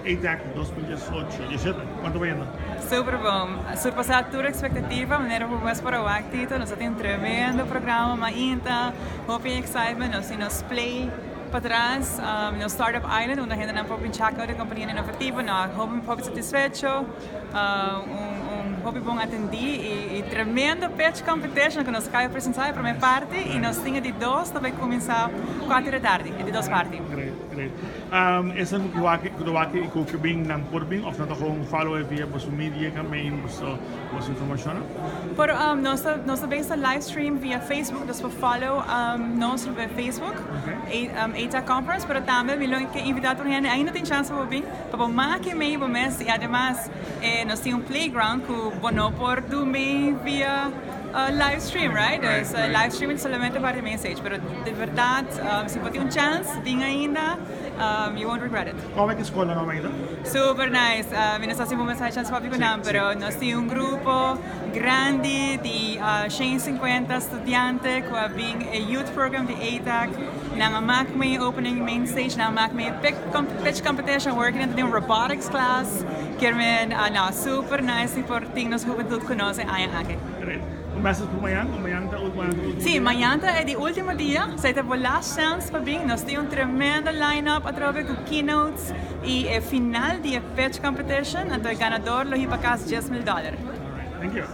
ATAC 2018, 17, con ta bayendo? Super bon. Surpasa tur expectativa, manera cu mes por a wak, Tito, nos tin un tremendo programa mainta, hopi excitement, nos tin nos play patras, nos Startup Island, unda hendenan por bin check out e compania innovativo, no, hopi hopi satisfecho, un hopi bon atendi y tremendo pitch competition cu nos a caba di presenta e prome parti y nos tin e di dos ta bay cuminsa 4 di tardi, e di dos parti. Great, great. Esnan cu wak cu ta wak y cu ke bin nan por bin of nan ta gewoon follow e via boso media campaign boso boso informacionnan? Por nos ta nos ta bezig ta live stream via Facebook dus por follow nos riba Facebook ATAC conference pero tambe mi lo ke invita tur hende ainda tin chance pa bo bin pa bo make mei bo mes y ademas nos tin un playground cu bo no por do mei via live stream, right? Dus live streaming solamente pa di main stage pero di berdad si bo tin un chance bin ainda, you won't regret it. Con e escola nan ainda? Super nice. Mi no sa si bo mes a chance papia cu nan pero nos tin un grupo grandi di 150 studiante cu a bin e youth program di ATAC. Nan a mak mee opening main stage, nan a mak mee pitch competition, working nan ta den un robotics class. Kier men, no, super nice di por tin nos hubentud cu nos e aña aki. Great. Un message pa mañan? O mañan ta mañan ta ultimo Sí, dia? Mañan ta e di ultimo dia. Esey ta bo last chance pa bin. Nos tin un tremendo line-up atrobe cu keynotes y e final di e pitch competition. Anto e ganador lo hiba cas $10,000. Alright, thank you.